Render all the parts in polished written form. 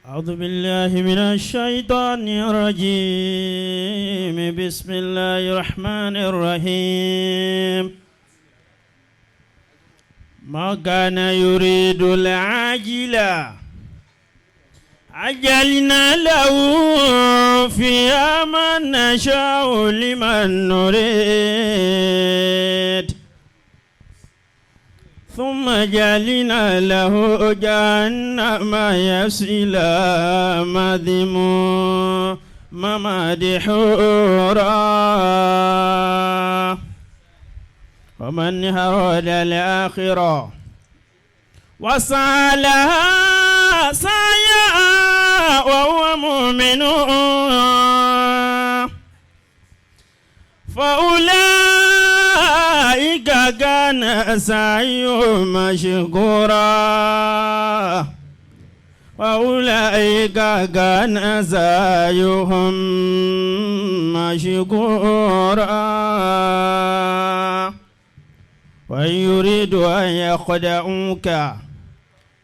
أعوذ بالله من الشيطان الرجيم. بسم الله الرحمن الرحيم. ما كان يريد العاجلة عجلنا له فيها ما نشاء لمن نريد، ثم جعلنا له جهنم يصلاها مذموما مدحورا. ومن أراد الآخرة وسعى لها سعيها وهو مؤمن فأولئك كان سعيهم مشكورا، وأولئك كان سعيهم مشكورا. وإن يريدوا أن يخدعوك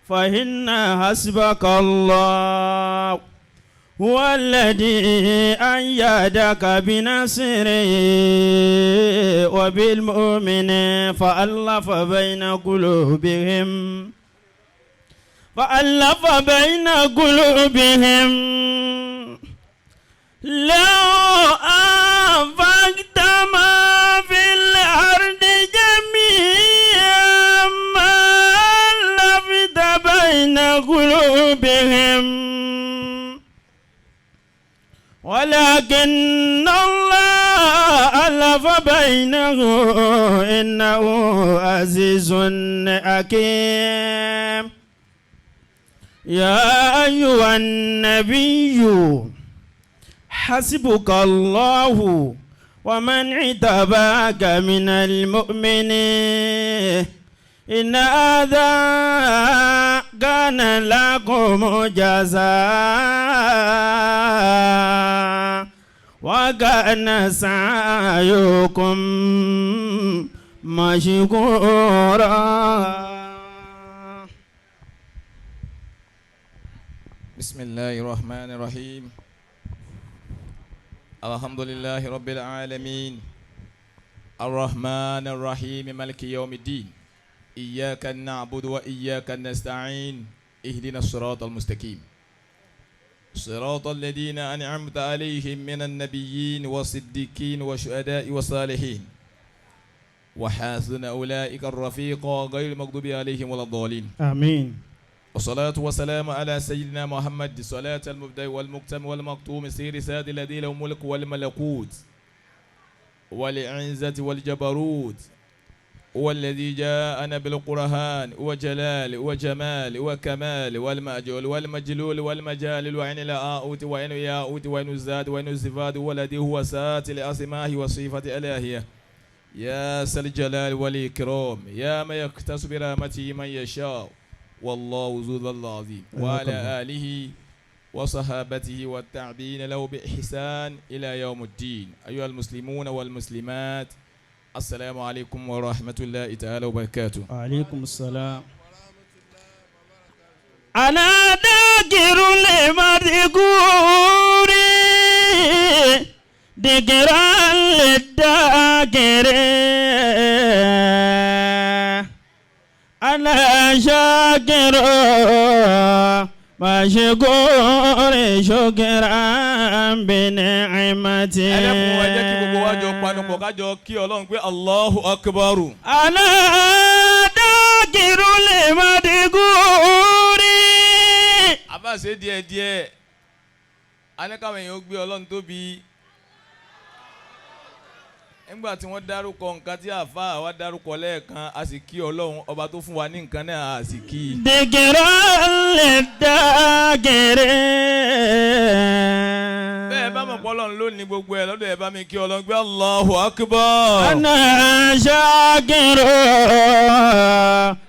فإن حسبك الله، هو الذي أيدك بنصره وبالمؤمنين، فألف بين قلوبهم. لو أنفقت ما في الأرض جميعا ما ألفت بين قلوبهم، ولكن الله ألف بينهم، إنه عزيز حكيم. يا أيها النبي حسبك الله ومن اتبعك من المؤمنين. إن هذا كان لكم جزاء وكان سعيكم مشكورا. بسم الله الرحمن الرحيم. الحمد لله رب العالمين، الرحمن الرحيم، مالك يوم الدين. إياك نعبد وإياك نستعين، اهدنا الصراط المستقيم، صراط الذين أنعمت عليهم من النبيين والصديقين والشهداء والصالحين، وحسن أولئك الرفيقا، غير المغضوب عليهم ولا الضالين. آمين. والصلاة والسلام على سيدنا محمد، صلاة المبدأ والمختم والمختوم، سير ساد الذي له الملك والملكوت والعزة والجبروت، هو الذي جاءنا بالقرآن وجلال وجمال وكمال والمأجول والمجلول والمجال وعين الآؤت وعين ياؤت وعين الزاد وعين الزفاد، والذي هو سات الأسماء وصفة الإلهية. يا سل الجلال والإكرام، يا من يختص برحمته من يشاء، والله ذو الفضل العظيم. وعلى آله وصحابته والتابعين له بإحسان إلى يوم الدين. أيها المسلمون والمسلمات، السلام عليكم ورحمة الله تعالى وبركاته. وعليكم السلام. أنا ذاكر لمذكور ذكرا للذاكر، أنا شاكر مشكور شكرا بنعمتي. Ẹ dẹ́kun, ẹ jẹ́ kí gbogbo wa jọ panupọ̀ ká jọ kí Ọlọ́run pé Allahu Akbar. أنا ذاكر لمذكور. Àbá ṣe díẹ̀ díẹ̀, a ní káwọn èèyàn ó gbé Ọlọ́run tóbi. Nígbà tí wọ́n dárúkọ nǹkan tí àáfàá wa dárúkọ lẹ́ẹ̀kan, a sì kí Ọlọ́run ọba tó fún wa ní nǹkan náà, a sì kí i. ذكرا للذاكر. Bẹ́ẹ̀ bá mọ̀ pé Ọlọ́run ló ní gbogbo ẹ̀ lọ́dọ̀ ẹ̀, bá mi kí Ọlọ́run gbé Allahu Akbar. أنا شاكر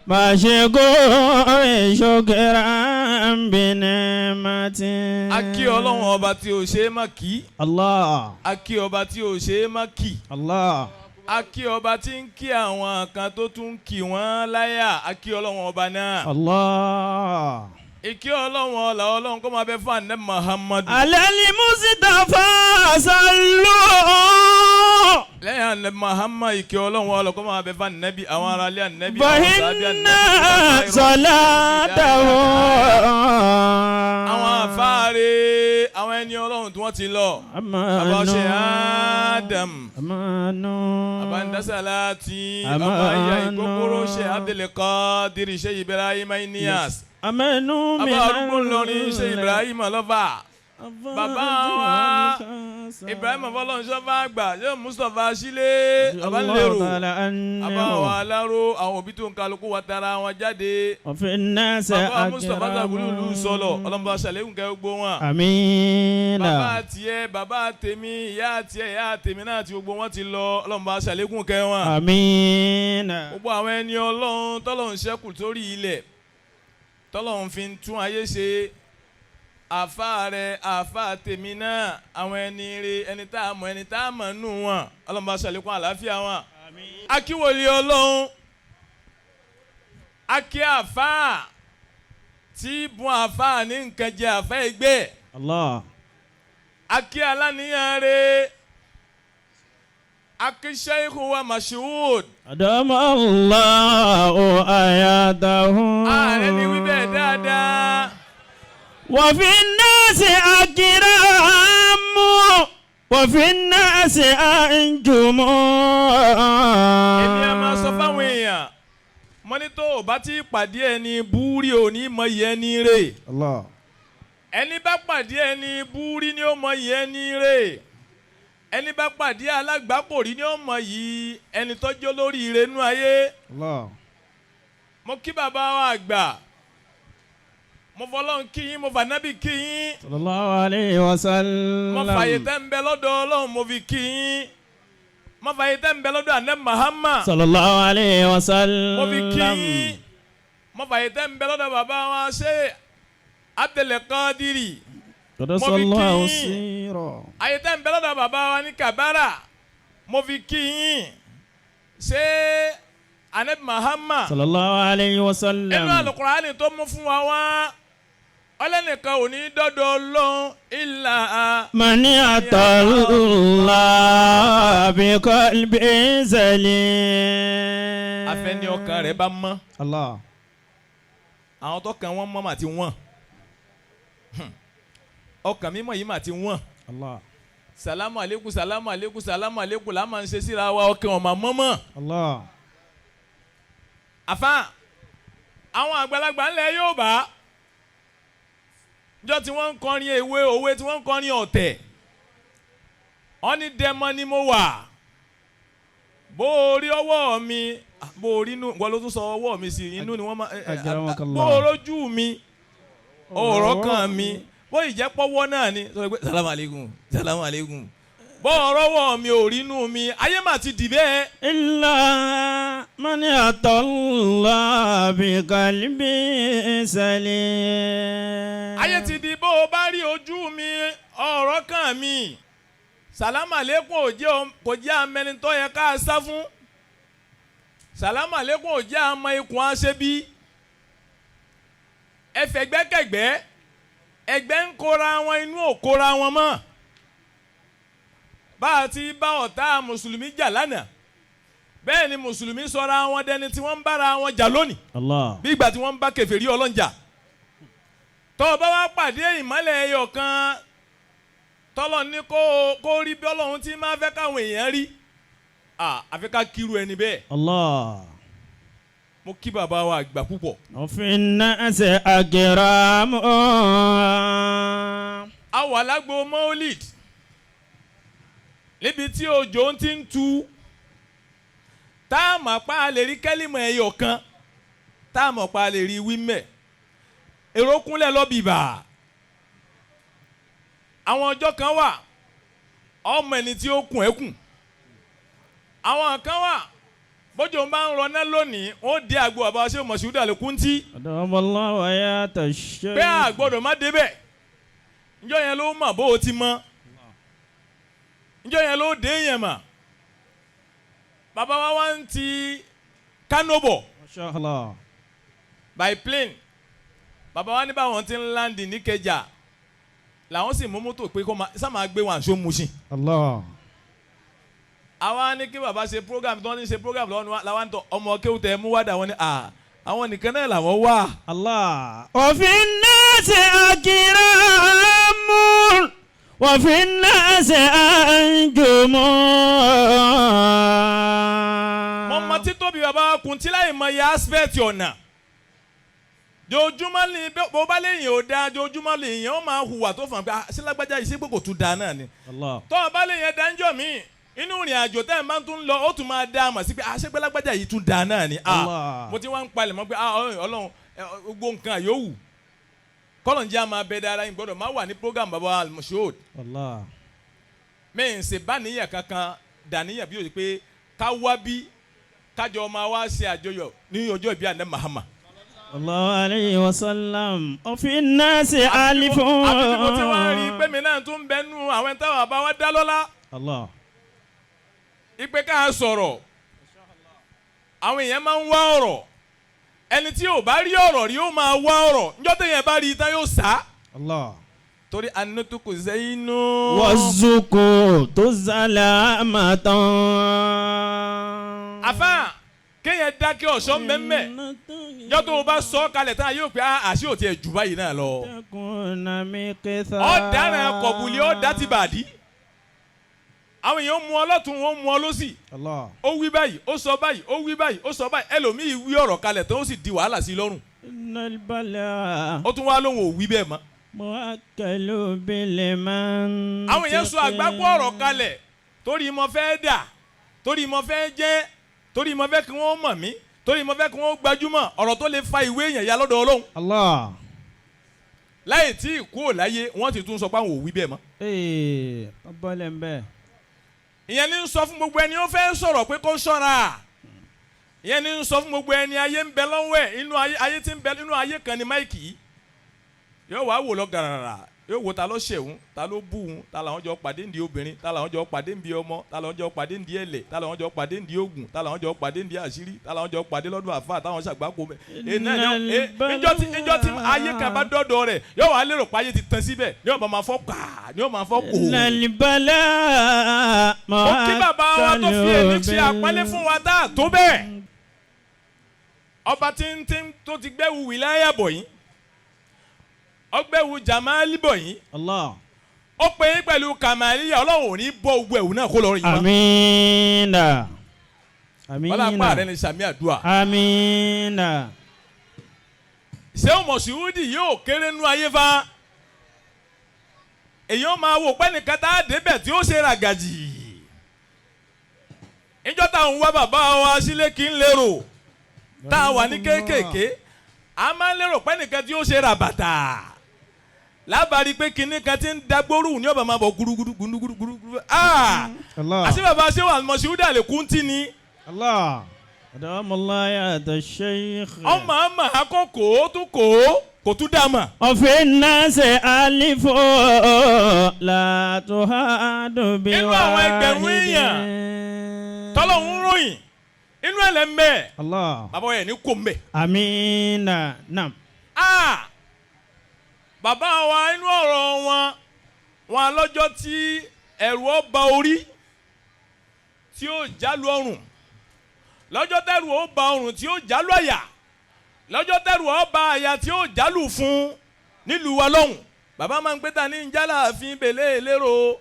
مشكور شكرا بنعمتي. A kí Ọlọ́run ọba tí ò ṣe é má kí. الله. A kí ọba tí ò ṣe é má kí. الله. A kí ọba tí ń kí àwọn kan tó tún ń kí wọ́n láyà. A kí Ọlọ́run ọba náà. الله. Ìkí Ọlọ́run, ọ̀là Ọlọ́run kó máa bẹ fún àná Muhammadu. على المصطفى صلوا. Lẹ́yìn àná Muhammad, ìkí Ọlọ́run, ọ̀là kó máa bẹ fún ànábì, àwọn aráalé ànábì, àwọn sàábé فإن ànábì, صلاته àwọn àfáàrẹ, àwọn ẹni Ọlọ́run tí wọ́n ti lọ. Bàbá ṣe Adam. أمان. Abandasalati ọmọ ayé ìkókóró ṣe Abdulkadir ṣe Ibrahim Inyas. أمان. Bàbá arúgbó ńlọrin ṣe Ibrahim ọlọ́fà. Bàbá wa Ibrahim Fọlọ́nṣọ́fà àgbà ṣe Mustapha Sílé Abanlérò. Àbá wa aláró, àwọn òbí tó ń kálukú wa tara wọn jáde. وفي الناس Bàbá Mustapha Zagulu sọlọ ọlọ́mọba ṣàlékún kẹ́ gbogbo wọn. آمين. Bàbá tiẹ̀, bàbá tèmi, ìyá tiẹ̀, ìyá tèmi náà ti gbogbo wọn ti lọ, ọlọ́mọba ṣàlékún kẹ́ wọn. آمين. Gbogbo àwọn ẹni Ọlọ́run tọ́lọ́run ṣẹ́kù sórí ilẹ̀, tọ́lọ́run fi ń tún ayé ṣe, àfa rẹ, àfa tèmi náà, àwọn ẹni rẹ, ẹni tá a mọ̀, ẹni tá a mọ̀ nù wọn, Ọlọ́run bá ṣàlékún àlàáfíà wọn. Akíwòlì Ọlọ́run, akí àfa tí bùn àfa ní nǹkan jẹ, àfa ẹgbẹ́. Allah. Akí aláníyàn rẹ, akí Sheikh wa Mashood. أدام الله آياته. Ààrẹ ni wí bẹ́ẹ̀ dáadáa. وفي الناس أكرام وفي الناس أنجم. Èmi a máa sọ fáwọn èèyàn, mo ní tó o bá ti pàdé ẹni búrí, ò ní mọ iye ẹni rè. Allah. Ẹni bá pàdé ẹni búrí ni ó mọ iye ẹni rè. Ẹni bá pàdé alágbàpòrí ni ó mọ yìí ẹni tọ́jú lórí ire nú ayé. Allah. Mo kí bàbá wa àgbà, mo fọlọ́run kí yín, mo fànábì kí yín. صلى الله عليه وسلم. Mo fàyè tẹ́ ń bẹ lọ́dọ̀ Ọlọ́run, mo fi kí yín. Mo fàyè tẹ́ ń bẹ lọ́dọ̀ àná Mahama, صلى الله عليه وسلم. mo fi kí yín. Mo fàyè tẹ́ ń bẹ lọ́dọ̀ bàbá wa ṣe Abdulkadiri, قدس mo fi kí الله yín. سيره. Àyè tẹ́ ń bẹ lọ́dọ̀ bàbá wa ní Kabara, mo fi kí yín. Ṣé anabi Mahama صلى الله عليه inú وسلم. Alukurani tó mú fún wa wá, ọlẹ́nìkan ò ní dọ́dọ̀ Ọlọ́run ìlà من أتى الله بقلب سليم. Afẹ́ni ọkàn rẹ̀ bá mọ́. الله. Àwọn tó kàn wọ́n mọ́ mà ti wọ́n. Ọkàn mímọ́ yìí mà ti wọ́n. الله. Salamu aleykum, salamu aleykum, salamu aleykum la máa ń ṣe síra wa, ọkàn ọ̀mà mọ́mọ́. الله. Àfa, àwọn àgbàlagbà ńlẹ̀ yóò bá njọ́ tí wọ́n ń kọrin èwe òwe, tí wọ́n ń kọrin ọ̀tẹ̀, wọ́n ní dẹ́mọ́ ni mo wà, bó o rí ọwọ́ mi, bó o rí inú, wọ́n ló tún sọ ọwọ́ mi sí inú ni wọ́n máa Akramakallah. Bó o rójú mi, ọ̀rọ̀ kan mi, bó ìjẹ́pọ̀wọ́ náà ni sọ pé salamu aleykum, salamu aleykum, bó ọ̀rọ̀ wọ̀ mi ò rí inú mi, ayé mà ti dì bẹ́ẹ̀. إلا من أتى الله بقلب سليم. Ayé ti di bó o bá rí ojú mi, ọ̀rọ̀ kan mi, sàlámà lẹ́kùn ò jẹ́ kò jẹ́ amẹni tó yẹ ká sá fún, sàlámà lẹ́kùn ò jẹ́ àmọ́ ikùn aṣebí, ẹfẹ̀gbẹ́kẹ̀gbẹ́, ẹgbẹ́ ń kóra wọn, inú ò kóra wọn mọ́. Bá a ti bá ọ̀tá mùsùlùmí jà lánàá, bẹ́ẹ̀ ni mùsùlùmí sọra wọn dẹni tí wọ́n ń bára wọn jà lónìí. Allah. Bí ìgbà tí wọ́n ń bá kèfèrí ọlọ́njà. Tọ́ ọ bá wá pàdé ìmọ́lẹ̀ ẹyọ kan tọ́lọ̀ ní kó rí bí Ọlọ́run tí máa fẹ́ káwọn èèyàn rí, àfi ká kíru ẹni bẹ́ẹ̀. Allah. Mo kí bàbá wa àgbà púpọ̀. وفي الناس أكرام. A wà lágbo Maulid níbi tí òjò ti ń tu, tá a mọ̀ pa lè rí kẹ́límọ̀ ẹyọ kan, tá a mọ̀ pa lè rí wí mẹ́, èrò kúnlẹ̀ lọ bìbà. Àwọn ọjọ́ kan wà, ọmọ ẹni tí ó kùn ẹ́ kùn. Àwọn kan wà, bójú bá ń rọná lónìí, wọ́n dé àgbo àbá ṣé Mọ̀ṣúdà Àlùkùntì. أدام الله ويا الشيخ. Pé àgbọ̀dọ̀ má débẹ̀. Njọ́ yẹn ló mọ̀ bó o ti mọ̀, njọ́ yẹn ló dé yẹn mà. Bàbá wa wá ń ti Kánò bọ̀. ما شاء الله. By plane. Bàbá wa ní báwọn ti ń land níkẹjà làwọn sì mú mọ́tò pé kó sá máa gbé wọn àṣọ Mushin. Allah. Àwa ní kí bàbá ṣe program tí wọ́n ti ń ṣe program lọ́wọ́ ni làwọn ń tọ ọmọ kéwù tẹ mú wá dà wọ́n ní àwọn nìkan náà làwọn wà. Allah. وفي الناس أكرام وفي الناس أنجم. Mo mọ títóbi bàbá Kùntì láì mọ iye aspect ọ̀nà jojúmọ́ ni bó bá léyìn ò dáa, jojúmọ́ lèyìn ó máa hùwà tó fàn pé ṣé lágbájá yìí ṣé pé kò tún dáa náà ni. Allah. Tọ́ ọ bá léyìn dáńjọ́ mi inú ìrìn àjò tẹ́ ẹ̀ máa tún lọ, ó tún máa dá a mọ̀ sí pé ṣé pé lágbájá yìí tún dáa náà ni. Allah. Mo ti wá ń palẹ̀ mọ́ pé Ọlọ́run, gbogbo nǹkan yòówù kọ́lọ̀ ń jẹ́ àmà abẹ́ dára yín gbọ́dọ̀ máa wà ní program bàbá Al-Moshood. Allah. Mi ń ṣe bá níyàn kankan dàníyàn bí o ṣe pé ká wá bí kájọ máa wá ṣe àjọyọ̀ ní ọjọ́ ìbí àná Mahama. Allahu alayhi wa sallam. وفي الناس ألف. Àbí tí mo ti wá rí i pé mi náà tún bẹ nú àwọn táwọn àbá wa dá lọ́lá. Allah. Ipe ká sọ̀rọ̀, àwọn èèyàn máa ń wá ọ̀rọ̀. Ẹni tí ò bá rí ọ̀rọ̀ rí, ó máa wá ọ̀rọ̀. Níjọ́ téèyàn bá rí i tán, yóò sá. Allah. Torí anutuku zeyinu. والزكوت سلامة. Àfáà, kéèyàn dákẹ́ ọ̀ṣọ́ mẹ́mẹ́. Níjọ́ tó o bá sọ ọ́ kalẹ̀ tán, yóò pé àṣé ò tiẹ̀ jù báyìí náà lọ. تكون مقثا. Ọ̀daràn kọ̀bùlì ọ̀dà ti bàdí. Àwọn èèyàn mú ọ lọ́tún, wọn mú ọ lọ́sì. Allah. Ó wí báyìí, ó sọ báyìí, ó wí báyìí, ó sọ báyìí. Ẹlòmíì wí ọ̀rọ̀ kalẹ̀ tán, ó sì di wàhálà sí i lọ́rùn. إن البلاء Ó tún wá lóhùn ò wí bẹ́ẹ̀ mọ́. مؤكل بالمنطق. Àwọn èèyàn sọ àgbákò ọ̀rọ̀ kalẹ̀ torí mo fẹ́ dà, torí mo fẹ́ jẹ́, torí mo fẹ́ kí wọ́n mọ̀ mí, torí mo fẹ́ kí wọ́n gbajúmọ̀. Ọ̀rọ̀ tó lè fa ìwé èèyàn ya lọ́dọ̀ Ọlọ́run. Allah. Láì tí ì kúrò láyé, wọ́n ti tún sọ pé àwọn ò wí bẹ́ẹ̀ mọ́. Ee, ọbọ̀lẹ̀ ń bẹ̀. Ìyẹn ní ń sọ fún gbogbo ẹni ó fẹ́ sọ̀rọ̀ pé kó ṣọ́ra. Ìyẹn ní ń sọ fún gbogbo ẹni ayé ń bẹ lọ́wọ́ ẹ̀. Inú ayé, ayé tí ń bẹ inú ayé kan ní mic yìí yóò wá wò lọ gàràrà, yóò wò ta ló ṣẹ̀wọ̀n, ta ló bú òun, ta làwọn jọ pàdé ndí obìnrin, ta làwọn jọ pàdé ndí ọmọ, ta làwọn jọ pàdé ndí ẹlẹ̀, ta làwọn jọ pàdé ndí ogun, ta làwọn jọ pàdé ndí àṣírí, ta làwọn jọ pàdé lọ́dún àfa táwọn ṣàgbákò bẹ̀. Níjọ́ tí ayé kan bá dọ́dọ̀ rẹ̀, yóò wá lérò pé ayé ti tán síbẹ̀, ní ó máa fọ́ kàá, ní ó máa fọ́ kò. Nàlìbálà. Ó kí bàbá wa tó fi èmi ṣe àpọ́nlé fún wa tá a tó bẹ́ẹ̀. Ọba tí ń tí tó ti gbẹ́wù wìláyà bọ̀ yín, ọgbẹ́wù jamali bọ̀ yín. Allah. Ó pè é pẹ̀lú kàmáríyà. Ọlọ́run ò ní bọ́ ogun ẹ̀wù náà kó lọ rí yín mọ́. Amiina. Amiina. Wọ́n lápá rẹ ní sàmì àdúrà. Amiina. Ṣé Mọ̀ṣúdì yóò kéré nú ayé fa? Èyàn máa wò pẹ́ nìkan tá a débẹ̀ tí ó ṣe ràgàjì. Ìjọ táwọn wá bàbá wa sílé kí n lérò tá a wà ní kéékèèké, a máa ń lérò pẹ́ nìkan tí ó ṣe ràbàtà lábàárí pé kinní kan ti ń dagbóru ní ọba máa bọ̀ gudugudu gudugudu gudugudu. Allah. Àṣé bàbá ṣé wà Mọ̀ṣúdì àlékún tí ni. Allah. Adamallah ya da sheikh. Ọmọ àmà akókò ó tún kò ó kò tún dá mà. Ọ̀fìn náà ṣe àlìfò látòhádùn bí Inú àwọn ẹgbẹ̀rún èèyàn tọ́lọ́hún ròyìn inú ẹ̀ lẹ́ mbẹ́. Allah. Bàbá yẹn ní kò mbẹ́. Amiina. Nam. Bàbá wa, inú ọ̀rọ̀ wọn wọn lọ́jọ́ tí ẹ̀rù ọba orí tí ó jálù ọrùn, lọ́jọ́ tẹ̀rù ó ba ọrùn tí ó jálù àyà, lọ́jọ́ tẹ̀rù ó ba àyà tí ó jálù fún nílùú wa lọ́hùn, bàbá máa ń pé ta ní ń já láàfin bèlè lérò,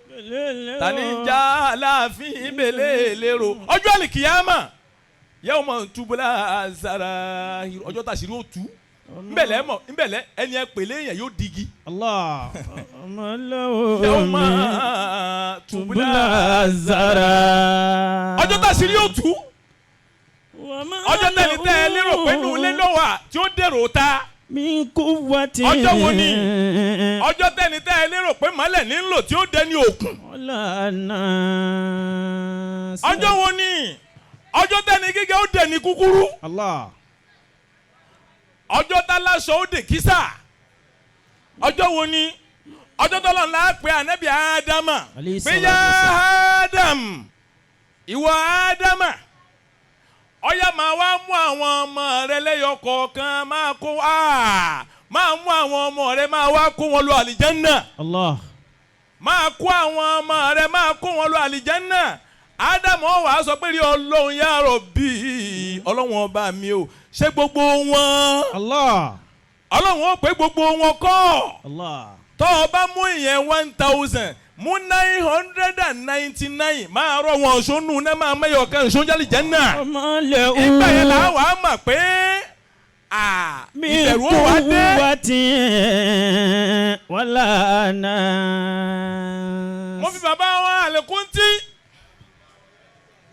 ta ní ń já láàfin bèlè lérò. Ọjọ́ àlìkìyàmà yẹ́wò mọ̀ túbúlà zara, ọjọ́ tàṣírí ó tú nbẹ̀lẹ̀ mọ̀ nbẹ̀lẹ̀ ẹni ẹ pèlè yẹn yóò digi. Allah. Yẹ́wò mọ̀ túbúlà Tubula zara. Ọjọ́ tàṣírí ó tú, ọjọ́ tẹ́ni tẹ́ ẹ lérò pé nù ilé lọ́wọ́ tí ó dèrò ta. Min quwwati. Ọjọ́ wo ni? Ọjọ́ tẹ́ni tẹ́ ẹ lérò pé mọ́lẹ̀ nílò tí ó dẹni òkun. Wala nas. Ọjọ́ wo ni? Ọjọ́ tẹ́ni gíga ó dẹni kúkúrú. Allah. Ọjọ́ táláṣọ ó dè kísà. Ọjọ́ wo ni? Ọjọ́ tọ́lọ̀ ńlá pé ànábì Ádámà Alayhi pé salatu yá wassalam. Ádám, ìwọ Ádámà, ọyá máa wá mú àwọn ọmọ rẹ lẹ́yọ kọ̀ọ̀kan máa kó. Máa mú àwọn ọmọ rẹ, máa wá kó wọn lọ àlìjánná. Allah. Máa kó àwọn ọmọ rẹ, máa kó wọn lọ àlìjánná. Ádámù ó wá sọ pé rí Ọlọ́run, ya Rabbi, Ọlọ́run ọba mi o, ṣé gbogbo wọn? Allah. Ọlọ́run ó pé gbogbo wọn kọ́. Allah. Tọ́ ọ bá mú ìyẹn 1,000, mú 999, máa rọ wọn sónú náà, máa mẹ́yọ̀ kan sójálì jẹ́nà. Ọmọ lè Ìgbà yẹn là wà á mọ̀ pé ìbẹ̀rù ó wá dé. Quwwati wala nas. Mo fi bàbá wa Àlékúntí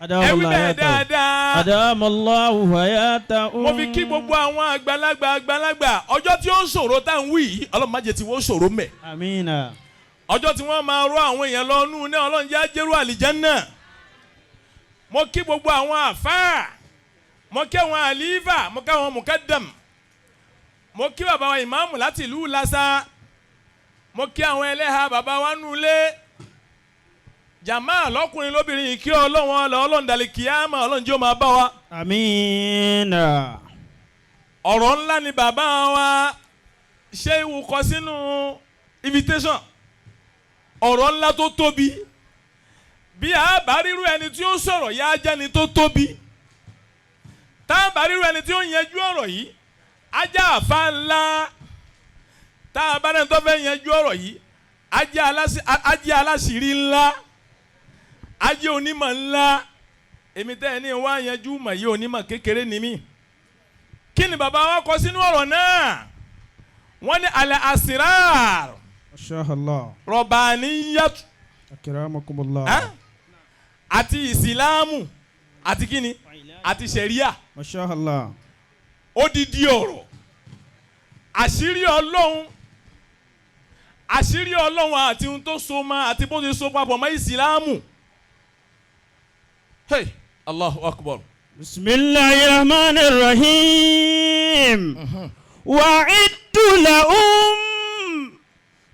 ẹ wí bẹ́ẹ̀ dáadáa. Adamallahu hayatahu. Mo fi kí gbogbo àwọn àgbàlagbà àgbàlagbà. Ọjọ́ tí ó ṣòro tá à ń wí yìí, Ọlọ́run má jẹ́ tí wọ́n ṣòro mẹ́. Amina. Ọjọ́ tí wọ́n máa rọ àwọn èèyàn lọ nú ní, Ọlọ́run jẹ́ ajẹ́rú àlìjánná. Mo kí gbogbo àwọn àfáà, mo kí àwọn àlífà, mo kí àwọn mùkádàm, mo kí bàbá wa ìmáàmù láti ìlú Lásà, mo kí àwọn ẹlẹ́hà bàbá wa nulẹ̀ jàmá lọ́kùnrin lóbìnrin yìí. Kí Ọlọ́run ọlọ́ Ọlọ́run dàlẹ́ kíámà, Ọlọ́run jẹ́ ó máa bá wa. Amina. Ọ̀rọ̀ ńlá ni bàbá wa ṣé ìwù kọ sínú invitation, ọ̀rọ̀ ńlá tó tóbi. Bí a bá ríru ẹni tí ó sọ̀rọ̀ yá ajá ni tó tóbi, tá a bá ríru ẹni tí ó yanjú ọ̀rọ̀ yìí, ajá àfa ńlá. Tá a bá rẹni tó fẹ́ yanjú ọ̀rọ̀ yìí, ajá aláṣìírí ńlá, ajá onímọ̀ ńlá. Èmi tẹ́ ẹ ní wá yanjú mọ̀ yìí, onímọ̀ kékeré ni mí. Kí ni bàbá wa kọ sínú ọ̀rọ̀ náà? Wọ́n ní alẹ́ asirar Masha Allah. rọ̀bàníyàtú Akramakumullah. Àti ìsìláàmù àti kíni àti ṣẹ̀ríà. Masha Allah. Odidi ọ̀rọ̀ àṣírí Ọlọ́run, àṣírí Ọlọ́run àti ohun tó so mọ́ àti bó ti so papọ̀ mọ́ ìsìláàmù. Hey, Allahu Akbar. Bismillahir Rahmanir Rahim. Wa'iddu lahum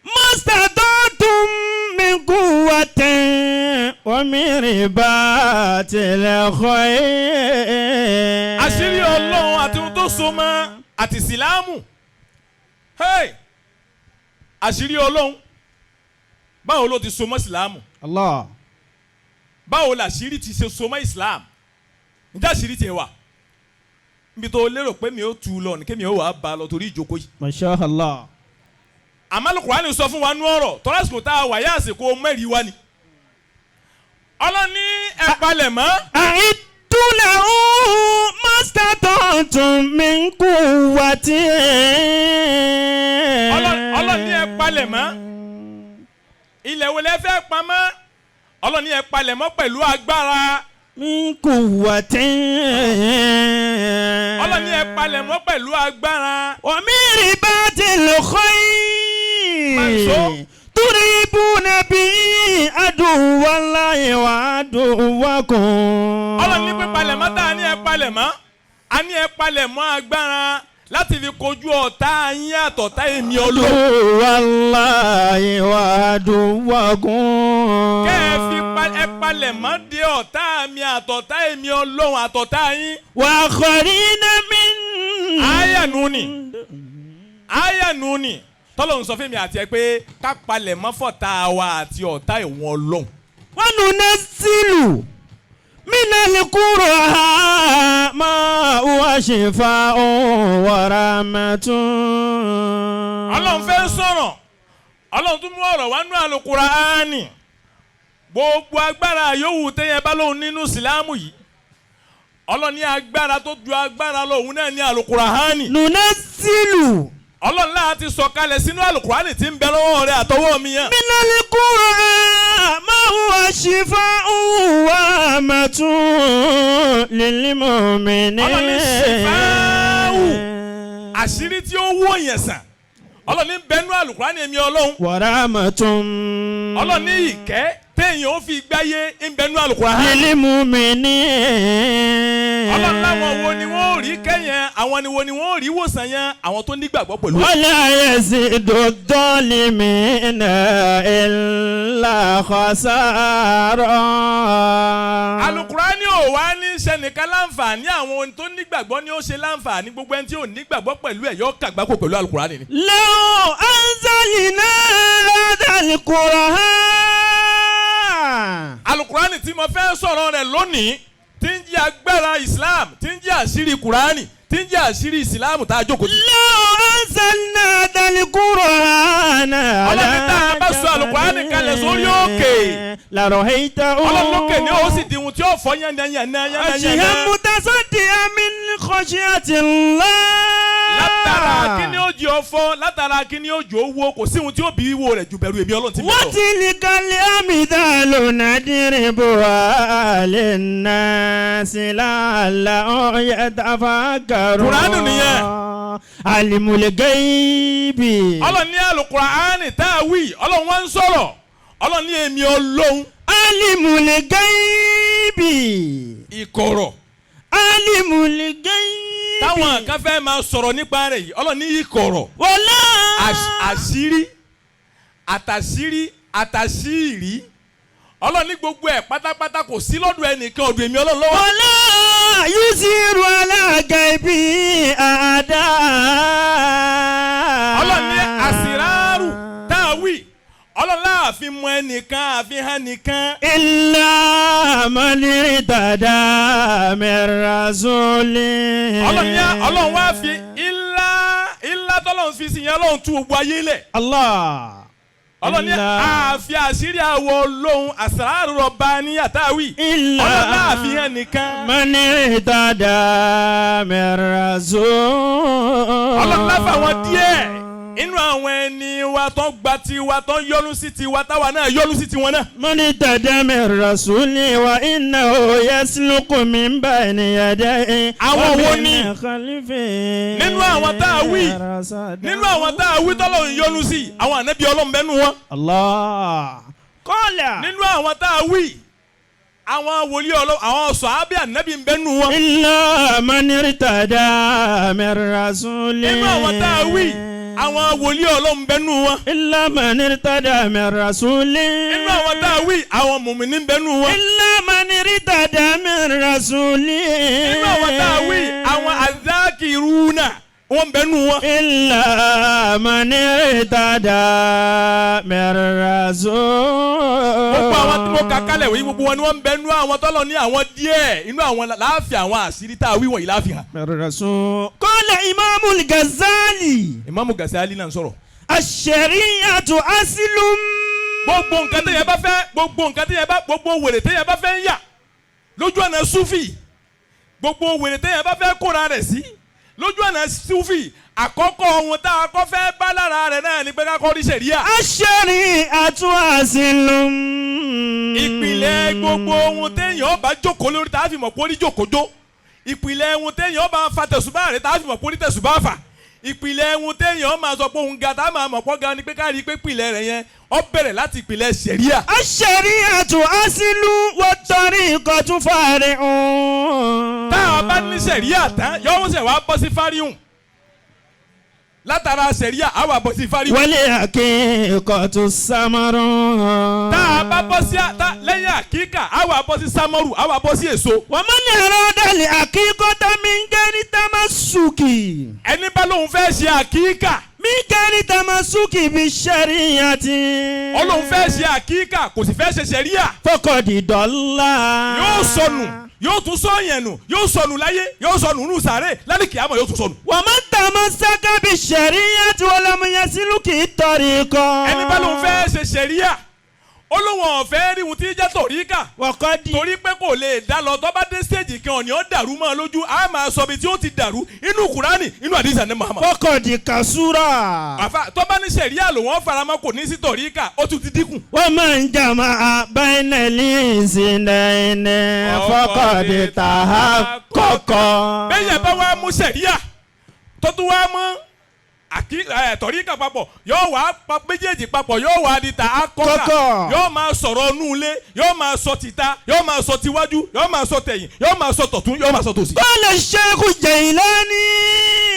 mastata'tum min quwwatin wa min ribatil khayl. Àṣírí Ọlọ́run àti ohun tó so mọ́ àti ìsìláàmù. Hey, àṣírí Ọlọ́run, báwo ló ti so mọ́ ìsìláàmù? Allah. Báwo làṣírí ti ṣe so mọ́ ìsìláàmù? Ǹjẹ́ àṣírí tiẹ̀ wà níbi tó lérò pé mi ò tu lọ ní kémi ò wà bá a lọ torí ìjókòó yìí? Masha Allah. Àmọ́ Al-Qur'ani sọ fún wa nú ọ̀rọ̀ tọ́lá, àsìkò tá a wà yá, àsìkò mẹ́rin wa ni. Ọlọ́run ní ẹ palẹ̀ mọ́. A'iddu lahum mastata'tum min quwwatin. Ọlọ́run ní ẹ palẹ̀ mọ́. Ilẹ̀ wo lẹ fẹ́ pamọ́? Ọlọ́run ní ẹ palẹ̀ mọ́ pẹ̀lú agbára. Min quwwatin. Ọlọ́run ní ẹ palẹ̀ mọ́ pẹ̀lú agbára. Wa min ribatil khayl. Manso. Turibuna bihi aduwallahi wa aduwwakum. Ọlọ́run ní pé palẹ̀ mọ́ tá a ní ẹ palẹ̀ mọ́, a ní ẹ palẹ̀ mọ́ agbára láti fi kojú ọ̀tá yín àtọ̀tá èmi Ọlọ́run. Aduwallahi wa aduwwakum. Kẹ́ ẹ fi ẹ palẹ̀ mọ́ de ọ̀tá mi àtọ̀tá èmi Ọlọ́run àtọ̀tá yín. Wa akharina min. Àyà nù ni, àyà nù ni tọ́lọ́run sọ fún mi àti ẹ pé ká palẹ̀ mọ́ fọ̀tá wa àti ọ̀tá ìwọ̀n Ọlọ́run. Wa nunazzilu minal qur'ani ma huwa shifaa'un wa rahmatun. Ọlọ́run fẹ́ sọ̀rọ̀, Ọlọ́run tún mú ọ̀rọ̀ wá nú Àlùkùránì. Gbogbo agbára yòówù téèyàn bá lóun nínú ìsìlámù yìí, Ọlọ́run ní agbára tó ju agbára lọ, òun náà ní Àlùkùránì. Nunazzilu Ọlọ́run láti sọ̀kalẹ̀ sínú Àlùkùránì tí ń bẹ lọ́wọ́ rẹ̀ àtọwọ́ mi yẹn. minal qur'ani ma huwa shifaa'un wa rahmatun lil mu'minin. Ọlọ́run ní ṣìfáàwù, àṣírí tí ó wó yẹn sàn, Ọlọ́run ní bẹnu Àlùkùránì èmi Ọlọ́run. Wa rahmatun. Ọlọ́run ní ìkẹ́ téèyàn ó fi gbáyé ń bẹnu Àlùkùránì. Lil mu'minin. Ọlọ́run láwọn wo ni wọ́n rí kẹ́yẹn, àwọn ni wo ni wọ́n rí wòsàn yẹn? Àwọn tó nígbàgbọ́ pẹ̀lú. Wala yazidu dhalimina illa khasara. Àlùkùránì ò wá ní sẹ́nìkan. ẹnìkan láǹfààní. Àwọn ohun tó nígbàgbọ́ ni ó ṣe láǹfààní. Gbogbo ẹni tí ò nígbàgbọ́ pẹ̀lú ẹ̀ yóò kàgbákò pẹ̀lú alukurani ni. لو أنزلنا هذا القرآن Alukurani tí mo fẹ́ sọ̀rọ̀ rẹ̀ lónìí, tí ń jẹ́ agbára Islam, tí ń jẹ́ àṣírí Kurani, tí ń jẹ́ àṣírí Islam tá a jókòó tì. لو أنزلنا هذا القرآن Ọlọ́run tá a bá sọ Àlùkùránì kalẹ̀ sórí òkè. لرأيته Ọlọ́run lókè ni ó sì di ohun tí ó fọ́ yánnayànna خشيا yánnayànna. متصدعا من خشية الله. Látara kí ni ó jẹ́ ọfọ́, látara kí ni ó jẹ́ owó, kò sí ohun tí ó bí wíwo rẹ̀ ju bẹ̀rù èmi Ọlọ́run ti mi lọ. وتلك الأمثال نضربها للناس لعلهم يتفكرون. Kùránì nìyẹn. عالم الغيب. Ọlọ́run ní Àlùkùránì tá a wí, Ọlọ́run wá ń sọ̀rọ̀, Ọlọ́run ní èmi Ọlọ́run. عالم الغيب. Ìkọ̀rọ̀ عالم الغيب. táwọn kan fẹ́ máa sọ̀rọ̀ nípa rẹ̀ yìí, Ọlọ́run ní ìkọ̀rọ̀ ولا àṣírí àtàṣírí àtàṣírí, Ọlọ́run ní gbogbo ẹ̀ pátápátá kò sí lọ́dọ̀ ẹnìkan, ọ̀dọ̀ èmi Ọlọ́run ló wà. ولا يظهر على غيبه أحدا. Ọlọ́run ní àsìráàrù tá a wí, Ọlọ́run láàfin mọ ẹnìkan àfihàn nìkan. إلا من ارتدى من رسول. Ọlọ́run ní Ọlọ́run wá fi ilá ilá tọ́lọ́run fi sí yẹn, Ọlọ́run tú gbogbo ayé lẹ̀. الله. Ọlọ́run ní àfi àṣírí àwọ̀ Ọlọ́run àsìráàrù rọ̀bà ní àtàwí. إلا Ọlọ́run láàfin ẹnìkan. من ارتدى من رسول. Ọlọ́run láfa àwọn díẹ̀ inú àwọn ẹni wa tó gba tiwa, tó yọ́nú sí tiwa, táwa náà yọ́nú sí tiwọn náà. من اهتدى من رسول وإنه يسلك من بين يديه Àwọn wo ni? ومن خلفه Nínú àwọn tá a wí, رصدا. nínú àwọn tá a wí tọ́lọ́run yọ́nú sí, àwọn ànábì Ọlọ́run bẹ́nu wọn. الله قال Nínú àwọn tá a wí, àwọn wòlíì Ọlọ́run, àwọn sàhábà ànábì ń bẹ́nu wọn. إلا من ارتدى من رسول. Nínú àwọn tá a wí, àwọn wòlíì Ọlọ́run bẹ́nu wọn. إلا من ارتدى من رسول. Nínú àwọn tá a wí, àwọn mùmíní bẹ́nu wọn. إلا من ارتدى من رسول. Nínú àwọn tá a wí, àwọn àzákìrúnà wọn bẹ́nu wọn. إلا من ارتدى من رسول. Gbogbo àwọn tí mo kà kálẹ̀ wí, gbogbo wọn ni wọ́n ń bẹ nú àwọn tọ́lọ̀ ní àwọn díẹ̀ inú àwọn láàfin àwọn àṣírí tá a wí wọ̀nyí láàfin hàn. من رسول. قال إمام الغزالي Ìmáàmù Gàsálí náà ń sọ̀rọ̀. الشريعة أصل. Gbogbo nǹkan téèyàn bá fẹ́, gbogbo nǹkan téèyàn bá, gbogbo wèrè téèyàn bá fẹ́ ń yà lójú ọ̀nà Súfì, gbogbo wèrè téèyàn bá fẹ́ kóra rẹ̀ sí lójú ọ̀nà Súfì, àkọ́kọ́ ohun tá a kọ́ fẹ́ bá lára rẹ̀ náà ni pé ká kọ́ rí ṣẹ̀ríà. الشريعة أصل. Ìpìlẹ̀ gbogbo ohun téèyàn bá jókòó lórí tá a fi mọ̀ pé ó rí jókòó, ìpìlẹ̀ ohun téèyàn bá fa tẹ̀sùbá rẹ̀ tá a fi mọ̀ pé ó rí tẹ̀sùbá fà, ìpìlẹ̀ ohun téèyàn máa sọ pé òun ga tá a máa mọ̀ pọ́ ga ni pé ká rí i pé ìpìlẹ̀ rẹ̀ yẹn ó bẹ̀rẹ̀ láti ìpìlẹ̀ ṣẹ̀ríà. الشريعة أصل والطريقة فرع. Tá a bá ní ṣẹ̀ríà tán, yóò ṣẹ̀ wá bọ́ sí fáríhùn. Látara ṣẹ̀ríà á wà bọ́ sí fáríhùn. والحقيقة ثمر. Tá a bá bọ́ sí lẹ́yìn àkíkà, á wà bọ́ sí sámọ́rù, á wà bọ́ sí èso. ومن أراد الحقيقة من غير تمسك Ẹni bá lóun fẹ́ ṣe àkíkà, من غير تمسك بالشريعة Ọlọ́run fẹ́ ṣe àkíkà, kò sì fẹ́ ṣe ṣẹ̀ríà, فقد ضل. yóò sọnù, yóò tún sọ̀yàn nù, yóò sọnù láyé, yóò sọnù nù sàárè lálẹ́ kìámọ̀, yóò tún sọnù. ومن تمسك بالشريعة ولم يسلك الطريق Ẹni bá lóun fẹ́ ṣe ṣẹ̀ríà, ó lóun ọ̀fẹ́ rí ohun tí jẹ́ tọ̀ríkà, وقد torí pé kò lè dá lọ, tó bá dé stage kan ọ̀nì ó dàrú mọ́ ọ lójú, á máa sọ ibi tí ó ti dàrú inú Kùránì, inú àdìsá ní Muhammad. فقد كسر. Àfa tó bá ní ṣẹ̀ríà lòun ó faramọ́, kò ní sí tọ̀ríkà, ó tún ti dínkù. ومن جمع بين الاثنين فقد تحقق. Bẹ́ẹ̀ bá wá mú ṣẹ̀ríà tó tún wá mú tọ̀ríkà papọ̀, yóò wá pa méjèèjì papọ̀, yóò wá di ta akọ́kà. Kọ́kọ́. Yóò máa sọ̀rọ̀ ọnú ilé, yóò máa sọ tìta, yóò máa sọ tiwájú, yóò máa sọ tẹ̀yìn, yóò máa sọ tọ̀tún, yóò máa sọ tòsì. قال الشيخ الجيلاني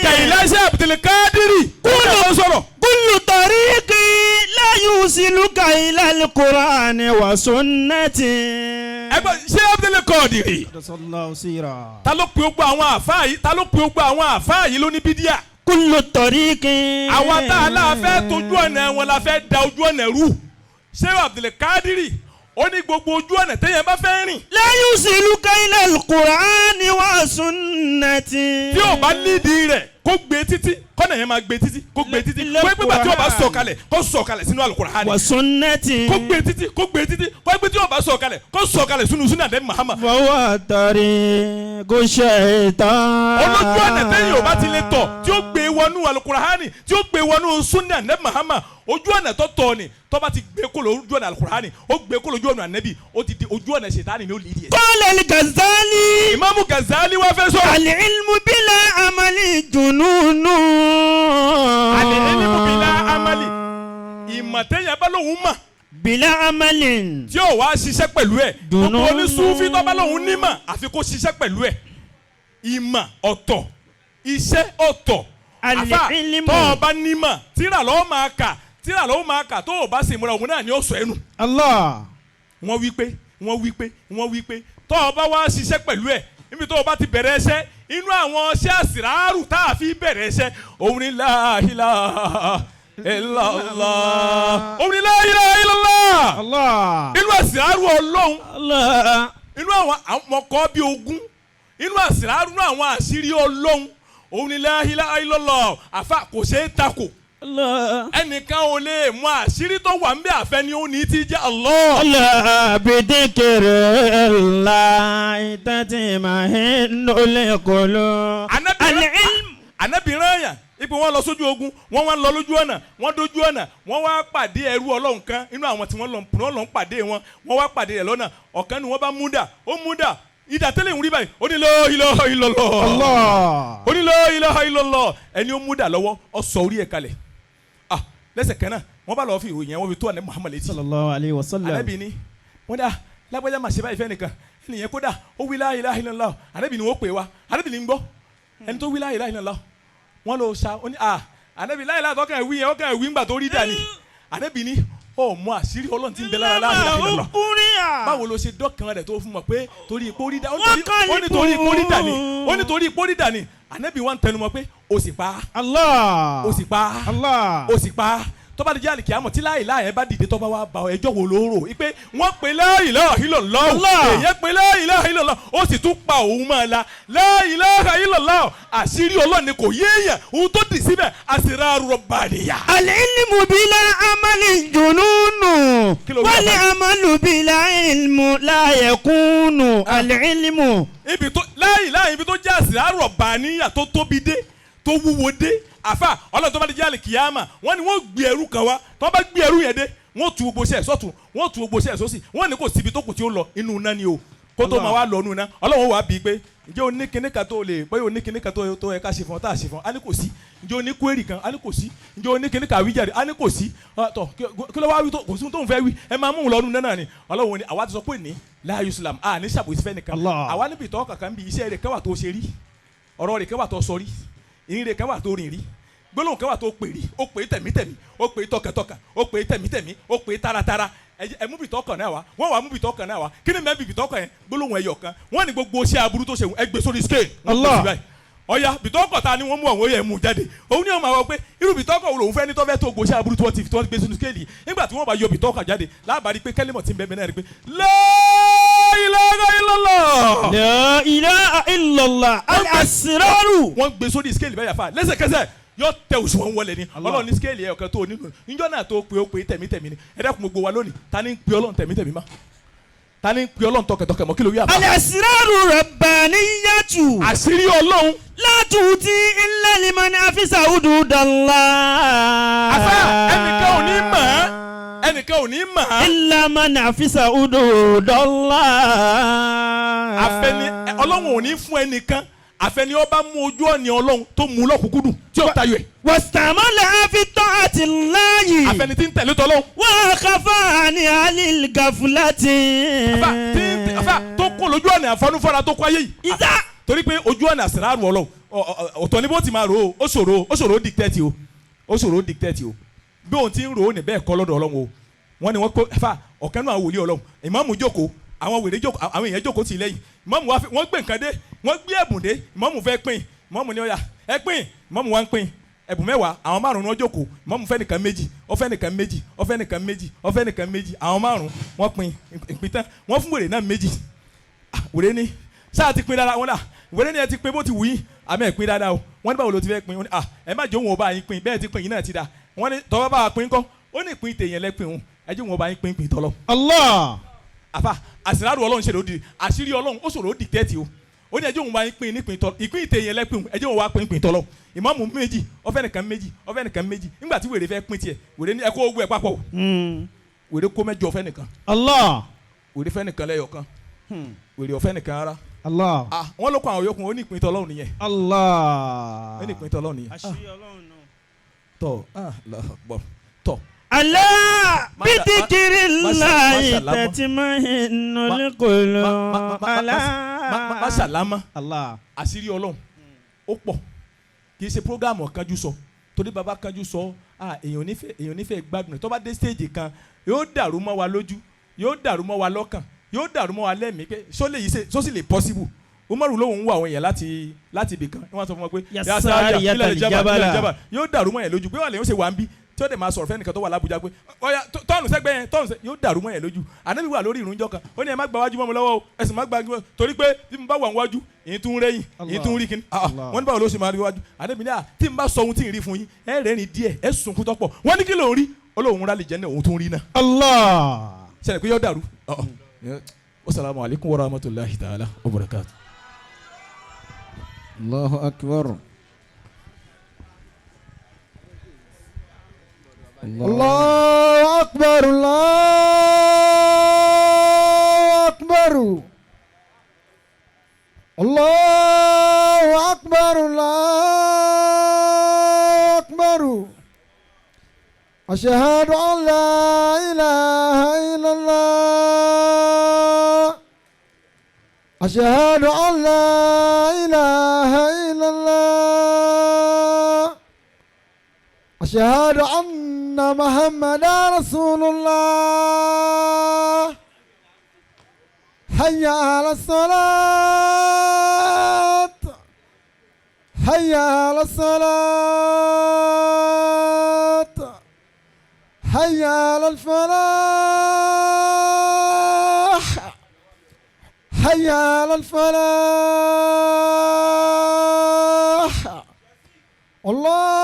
Kẹ̀hìnlá ṣe Abdulkadiri kúrò ló sọ̀rọ̀. كل طريق لا يوصلك إلى القرآن وسنة. Ẹ Ẹgbẹ́ ṣé Abdul Qadir. Sallallahu sira. Ta ló pe gbogbo àwọn àfáà yìí? Ta ló pe gbogbo àwọn àfáà yìí ló ní bídíà? Kullu tariqin. Àwa tá a la fẹ́ tójú ọ̀nà wọn la fẹ́ da ojú ọ̀nà rú. Ṣé Abdul Qadir ó ní gbogbo ojú ọ̀nà téèyàn bá fẹ́ rìn, La yusiluka ila al-Qur'ani wa sunnati. tí ò bá nídìí rẹ̀, kó gbé títí, kọ́nà yẹn máa gbé títí, kó gbé títí, kó gbé tí ò bá sọ̀kalẹ̀, kó sọ̀kalẹ̀ sínú Al-Qur'ani. Wa sunnati. Kó gbé títí, kó gbé títí, kó gbé tí ò bá sọ̀kalẹ̀, kó sọ̀kalẹ̀ sínú sunna dẹ́ Muhammad. Fahuwa tariqu shaytan. Olójú ọ̀nà téèyàn ò bá ti lè tọ̀, tí ó gbé wọnú Al-Qur'ani, tí ó gbé wọnú sunna nẹ́bí Muhammad, ojú ọ̀nà tó tọ̀ ni, tó bá ti gbé kó lójú ọ̀nà Al-Qur'ani, ó gbé kó lójú ọ̀nà Ànábì, ó ti di ojú ọ̀nà ṣètánì ni ó lè di ẹ̀. Qala al-Ghazali. Ìmáàmù Ghazali wá fẹ́ sọ̀rọ̀. Al-ilmu bila amali jununu. Al-ilmu bila amali. Ìmọ̀ téèyàn bá lóun mọ̀, Bila amalin. tí ò wá ṣiṣẹ́ pẹ̀lú ẹ̀, Dùnú. gbogbo onísúfí tó bá lóun nímọ̀, àfi kó ṣiṣẹ́ pẹ̀lú ẹ̀. Ìmọ̀ ọ̀tọ̀, iṣẹ́ ọ̀tọ̀. Àfà, Al-ilmu. tó o bá nímọ̀, tíra lọ́ọ́ máa kà, tíra lọ́ọ́ máa kà, tó o bá sì múra, òun náà ni ó sọ ẹnu. Allah. Wọ́n wí pé, wọ́n wí pé, wọ́n wí pé tó o bá wá ṣiṣẹ́ pẹ̀lú ẹ̀, níbi tó o bá ti bẹ̀rẹ̀ ẹṣẹ́, inú àwọn ṣẹ́ àsìráàrù tá a fi bẹ̀rẹ̀ ẹṣẹ́, òun ni la ilaha illallah, òun ni la ilaha illallah. Allah. Inú àsìráàrù Ọlọ́run, Allah. inú àwọn ọmọkọ bíi 20, inú àsìráàrù, inú àwọn àṣírí Ọlọ́run, òun ni la ilaha illallah. Àfa, kò ṣeé takò. Allah. Ẹnìkan ò lè mọ àṣírí tó wà ń bẹ, àfẹ́ ni ó ní ti jẹ́ Allah. Allah bidhikrillahi tatma'innul qulub. Al-ilm. Ànábì rán yàn ipò, wọn lọ sójú ogun, wọn wá ń lọ lójú ọ̀nà, wọn dójú ọ̀nà, wọn wá pàdé ẹrú Ọlọ́run kan inú àwọn tí wọ́n lọ, wọ́n lọ ń pàdé wọn, wọ́n wá pàdé rẹ̀ lọ́nà. Ọ̀kan ni wọ́n bá mú dà, ó mú dà, ìdà tẹ́lẹ̀ ń rí báyìí, ó ní la ilaha illallah. Allah. Ó ní la ilaha illallah. Ẹni ó mú dà lọ́wọ́, ó sọ orí ẹ̀ kalẹ̀. Ah, lẹ́sẹ̀ kan náà, wọ́n bá lọ́ọ́ fi ìròyìn yẹn, wọ́n fi tó àná Muhammad létí. Sallallahu alayhi wa sallam. Ànábì ni wọ́n dà, lágbájá máa ṣe báyìí fẹ́ nìkan, ẹnìyẹn kódà ó wí la ilaha illallah. Ànábì ni wọ́n pè wá. Ànábì ni ń gbọ́, ẹni tó wí la ilaha illallah, wọ́n lọ sa, ó ní à, Ànábì, la ilaha tọ́kàn wí yẹn, ọkàn wí ńgbà tó rí dání. Ànábì ni ó mọ àṣírí Ọlọ́run tí ń bẹ lára la ilaha illallah. Báwo ló ṣe dọ́kan rẹ̀ tó fún mọ̀ pé torí ipò rí dà, ó ní torí ipò rí dà ní, ó ní torí ipò rí dà ní. Ànábì wa ń tẹnumọ́ pé ó sì pa á. Allah. Ó sì pa á. Allah. Ó sì pa á. Tó bá di jẹ́ àlìkìyámọ̀, tí la ilaha yẹn bá dìde, tó bá wá bá ọ, ẹjọ́ wo ló rò pé wọ́n pe la ilaha illallah? Allah. Èyàn pe la ilaha illallah, ó sì tún pa òun máa la la ilaha illallah. Àṣírí Ọlọ́run ni kò yéèyàn, ohun tó dì síbẹ̀, asraru rabbaniya. Al-ilmu bila amali jununu. Kí ló wí, Wal àbá? amalu bila ilmu la yakunu. Al-ilmu. Ibi tó la ilaha, ibi tó jẹ́ asraru rabbaniya tó tóbi dé, tó wúwo dé, àfà Ọlọ́run, tó bá di jẹ́ àlìkìyámà, wọ́n ní wọ́n gbé ẹrú kan wá. Tó bá gbé ẹrú yẹn dé, wọ́n tu gbogbo iṣẹ́ sọ́tún, wọ́n tu gbogbo iṣẹ́ sósì, wọ́n ní kò síbi tó kù tí ó lọ, inú iná ni o. Kó tó máa wá lọ inú iná, Ọlọ́run wàá bí pé, ǹjẹ́ o ní kinní kan tó lè bóyá o ní kinní kan tó yẹ ká ṣe fún ọ tá a ṣe fún ọ? Á ní kò sí. Ǹjẹ́ o ní query kan? Á ní kò sí. Ǹjẹ́ o ní kinní kan àwíjàre? Á ní kò sí. Tọ kí ló wá wí tó kò sí tó ń fẹ́ wí? Ẹ máa mú un lọ inú iná náà ni. Ọlọ́run ni àwa ti sọ pé ní la Islam a ní ṣàbòsí fẹ́ nìkan. Allah. Àwa níbi ìtọ́ kankan bí iṣẹ́ rẹ̀ kẹwà tó ṣe rí, ọ̀rọ̀ rẹ̀ kẹwà tó sọ rí, ìrìn rẹ̀ kẹwà tó rìn rí, gbólóhùn kẹwà tó pè rí, ó pè é tẹ̀mítẹ̀mí, ó pè é tọkàntọkàn, ó pè é tẹ̀mítẹ̀mí, ó pè é taratara. Ẹ mú bìtọ́ kan náà wá. Wọ́n wá mú bìtọ́ kan náà wá. Kí ni mẹ́ bìtọ́ kan yẹn? Gbólóhùn ẹyọ kan. Wọ́n ní gbogbo iṣẹ́ aburú tó ṣe, ẹ gbé sórí scale. Wọ́n gbé Allah. sí báyìí. Ọ̀ya, bìtọ́ kan ta ni wọ́n mú àwọn oyè mú jáde, òun ní ọmọ àwọn pé irú bìtọ́ kan wo lòun fẹ́ ní tọ́fẹ́ tó gbóṣẹ́ aburú tí wọ́n ti gbé sínú scale yìí. Nígbà tí wọ́n bá yọ bìtọ́ kan jáde, lábàárí pé kẹ́límọ̀ tí ń bẹ́ẹ̀ náà rí pé la ilaha illallah. La ilaha illallah. Al-asraru. Wọ́n gbé sórí scale bẹ́ẹ̀ yàfa, lẹ́sẹ̀kẹsẹ̀ yọ tẹ òṣùwọ̀n wọlé ni. Ọlọ́run ní scale yẹ ọ̀kan tó nínú níjọ́ náà tó pé, ó pé tẹ̀mítẹ̀mí ni. Ẹ dẹ́kun, gbogbo wa lónìí, ta ni ń pe Ọlọ́run tẹ̀mítẹ̀mí ma? Ta ni ń pe Ọlọ́run tọkẹtọkẹ mọ́? Kí ló wí, àbá? Al-asraru rabbaniyatu. Àṣírí Ọlọ́run. La tu'ti illa liman afisa hududallah. Àfà, ẹnìkan ò ní mọ̀ ẹ́, ẹnìkan ò ní mọ̀ ẹ́. Illa man afisa hududallah. Àfẹni Ọlọ́run ò ní fún ẹnìkan, àfẹni ó bá mú ojú ọ̀nì Ọlọ́run tó mú lọ́kùnkúndùn tí ó tayọ ẹ̀. Wastamala fi ta'ati Allahi. Àfẹni tí ń tẹ̀lé tọ́lọ́run. Wa khafa an alil gaflati. Àfà tí ń àfà tó kún lójú ọ̀nà àfọnúfọ́ra tó kọ́ ayé yìí. Ìdá. Torí pé ojú ọ̀nà àsìrárù Ọlọ́run ọ̀tọ̀ ni bó ti máa rò ó. Ó ṣòro, ó ṣòro dictate o, ó ṣòro dictate o. Bí òun ti ń rò ó ní bẹ́ẹ̀ kọ́ lọ́dọ̀ Ọlọ́run o. Wọ́n ní wọ́n kó fa ọ̀kan náà wòlíì Ọlọ́run, ìmáàmù jókòó. Àwọn wèrè jókòó, àwọn èèyàn jókòó tì í lẹ́yìn. Ìmáàmù wa wọ́n gbé nǹkan dé, wọ́n gbé ẹ̀bùn dé. Ìmáàmù fẹ́ pín. Ìmáàmù ní, "Ọ̀yà, ẹ pín." Ìmáàmù wa ń pín ẹ̀bùn 10, àwọn márùn-ún wọ́n jókòó. Ìmáàmù fẹ́ nìkan méjì, ó fẹ́ nìkan méjì, ó fẹ́ nìkan méjì, ó fẹ́ nìkan méjì. Àwọn márùn-ún wọ́n pín ìpín tán, wọ́n fún wèrè náà méjì. Ah, wèrè ní sáà ti pín dáadáa. Wọn náà, wèrè ní, "Ẹ ti pín bó ti wù yín, àmọ́ ẹ pín dáadáa o." Wọ́n ní, "Báwo ló ti fẹ́ pín?" Wọ́n ní, "Ah, ẹ má jẹ́ òun ò bá yín pín bẹ́ẹ̀, ti pín yín náà ti da." Wọ́n ní, "Tọ́wọ́ bá wa pín kọ́?" Ó ní, "Ìpín tèèyàn lẹ́pìn òun, ẹ jẹ́ òun ò bá yín pín pín tọ́lọ́." Allah. Àfa àsìrárò Ọlọ́run ṣe lòdì, àṣírí Ọlọ́run ó ṣòro dìtẹ́tì o. Ó ní, "Ẹjọ́ òun bá yín pín nípìn tọ́, ìpín ìtẹ̀yìn ẹlẹ́pìn, ẹjọ́ òun wá pín pín tọ́lọ́." Ìmáàmù méjì, ó fẹ́ nìkan méjì, ó fẹ́ nìkan méjì. Nígbà tí wèrè fẹ́ pín tiẹ̀, wèrè ní, "Ẹ kó owó ẹ papọ̀." Wèrè kó 8 fẹ́ nìkan. Allah. Wèrè fẹ́ nìkan lẹ́yọ̀ kan, wèrè ọ̀fẹ́ nìkan rárá. Allah. Ah, wọ́n ló kó àwọn yòókù. Ó ní, "Ìpín tọ́lọ́run nìyẹn." Allah. Ó ní, "Ìpín tọ́lọ́run nìyẹn." Àṣírí Ọlọ́run náà. Tọ́, ah, Allahu Akbar, tọ́. ألا بذكر الله ما تطمئن القلوب. ألا. Má ṣàlámà. Allah. Àṣírí Ọlọ́run ó pọ̀, kì í ṣe program kanjú sọ, torí baba kanjú sọ, ah, èèyàn onífẹ̀ẹ́ gbádùn rẹ̀. Tó bá dé stage kan, yóò dàrú mọ́ wa lójú, yóò dàrú mọ́ wa lọ́kàn, yóò dàrú mọ́ wa lẹ́mìí pé só lè yìí ṣe, só sì lè possible. Umaru lóhùn ń wọ àwọn èèyàn láti ibì kan, wọ́n sọ fún wọn pé Ya Sari, ya ilẹ̀ Jabala. jaba, ilẹ̀ jaba. Yóò dàrú mọ́ yẹn lójú pé wà lẹ́yìn ó ṣe wà ń bí tí ó dẹ̀ máa sọ̀rọ̀ fẹ́nìkan tó wà lábújá pé ọ̀ya tọ́ọ̀nù sẹ́gbẹ́ yẹn, tọ́ọ̀nù sẹ́, yóò dàrú mọ́ yẹn lójú. Ànábì wà lórí ìrúnjọ kan, ó ní, "Ẹ má gba wájú mọ́ mi lọ́wọ́ o, ẹ sì má gba wájú, torí pé bí mo bá wà níwájú, èyí tún rẹ́yìn, èyí tún rí kíní." Ah, ah, Allah. wọ́n ní, "Báwo ló ṣe máa rí wájú?" Ànábì ní, "À tí n bá sọ ohun tí ń rí fún yín, ẹ rẹ́rìn díẹ̀, ẹ sunkún tọ́pọ̀." Wọ́n ní, "Kí ló ń rí?" Ó lóun rálì jẹ́ náà, òun tún rí náà. Allah. Ṣẹlẹ̀ pé yóò dàrú. Wasalaamu alaykum wa rahmatulahi ta'ala wa barakatu. Allahu akbar. الله أكبر، الله أكبر، الله أكبر، الله أكبر. أشهد أن لا إله إلا الله، أشهد أن لا إله إلا الله، أشهد أن محمدا رسول الله. حي على الصلاة، حي على الصلاة، حي على الفلاح، حي على الفلاح. الله.